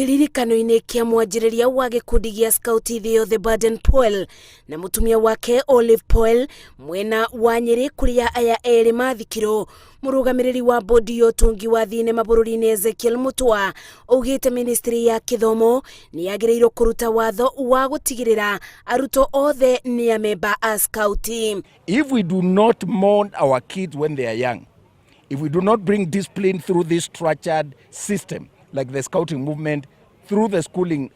Kĩririkano-inĩ kĩa mwanjĩrĩria wa gĩkundi gĩa Scout thĩ yothe Baden Powell na mũtumia wake Olive Powell mwena wa Nyĩrĩ kũrĩa aya erĩ mathikirwo, mũrũgamĩrĩri wa bodi ya ũtungi wa thinema bũrũri-inĩ Ezekiel Mutua augĩte ministry ya gĩthomo nĩ yagĩrĩirwo kũruta watho wa gũtigĩrĩra arutwo othe nĩ amemba a Scout. If we do not mourn our kids when they are young, if we do not bring discipline through this structured system, like the scouting movement, through the schooling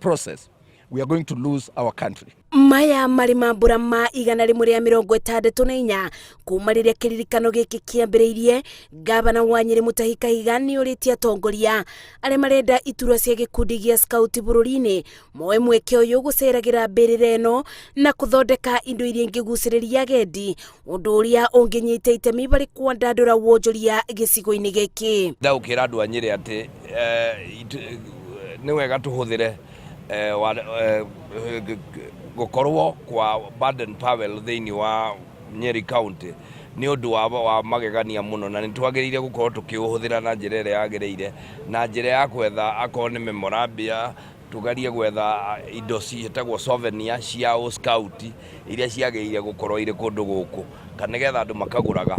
process, we are going to lose our country. Maya marĩ mambura ma 164 kuma rĩrĩa kĩririkano gĩkĩ kĩambĩrĩirie. Ngavana wa Nyĩrĩ Mutahi Kahiga nĩ ũrĩtie atongoria arĩa marenda iturwa cia gĩkundi gĩa Scout bũrũri-inĩ moe mweke ũyũ gũceragĩra mbĩrĩra ĩno na kũthondeka indo iria ingĩgucĩrĩria agendi, ũndũ ũrĩa ũngĩnyita itemi harĩ kwandandũra wonjoria gĩcigo-inĩ gĩkĩ. Ndaũkĩra andũ a Nyĩrĩ atĩ nĩ wega tũhũthĩre gũkorwo kwa Baden Powell thĩinĩ wa Nyeri County nĩ ũndũ wa magegania mũno, na nĩ twagĩrĩire gũkorwo tũkĩũhũthĩra na njĩra ĩrĩa yagĩrĩire, na njĩra ya gwetha akorwo nĩ memorabilia, tugerie gwetha indo ciĩtagwo souvenir cia scout iria ciagĩrĩire gũkorwo irĩ kũndũ gũkũ, kana nĩgetha andũ makagũraga.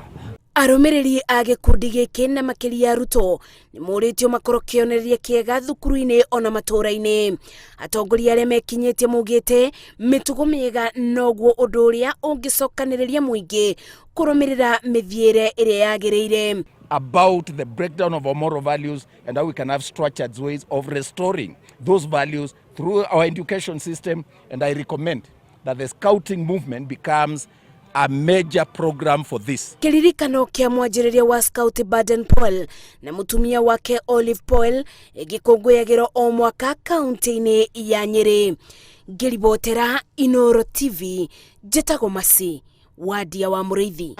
Arũmĩrĩri a gĩkundi gĩkĩ na makĩria arutwo nĩ morĩtio makorwo kĩonereria kĩega thukuru-inĩ ona matũũra-inĩ. Atongoria arĩa mekinyĩtie maugĩte mĩtugo mĩega noguo ũndũ ũrĩa ũngĩcokanĩrĩria mũingĩ kũrũmĩrĩra mĩthiĩre ĩrĩa yagĩrĩire. About the breakdown of our moral values and how we can have structured ways of restoring those values through our education system. And I recommend that the scouting movement becomes a major program for this. Kĩririkano kĩa mwanjĩrĩria wa Scout Baden Powell na mũtumia wake Olive Powell ĩgĩkũngũyagĩrwo o mwaka kaunti-inĩ ya Nyĩrĩ. Ngĩribotera Inoro TV, njĩtagwo Masi Wadia wa Mũrĩithi.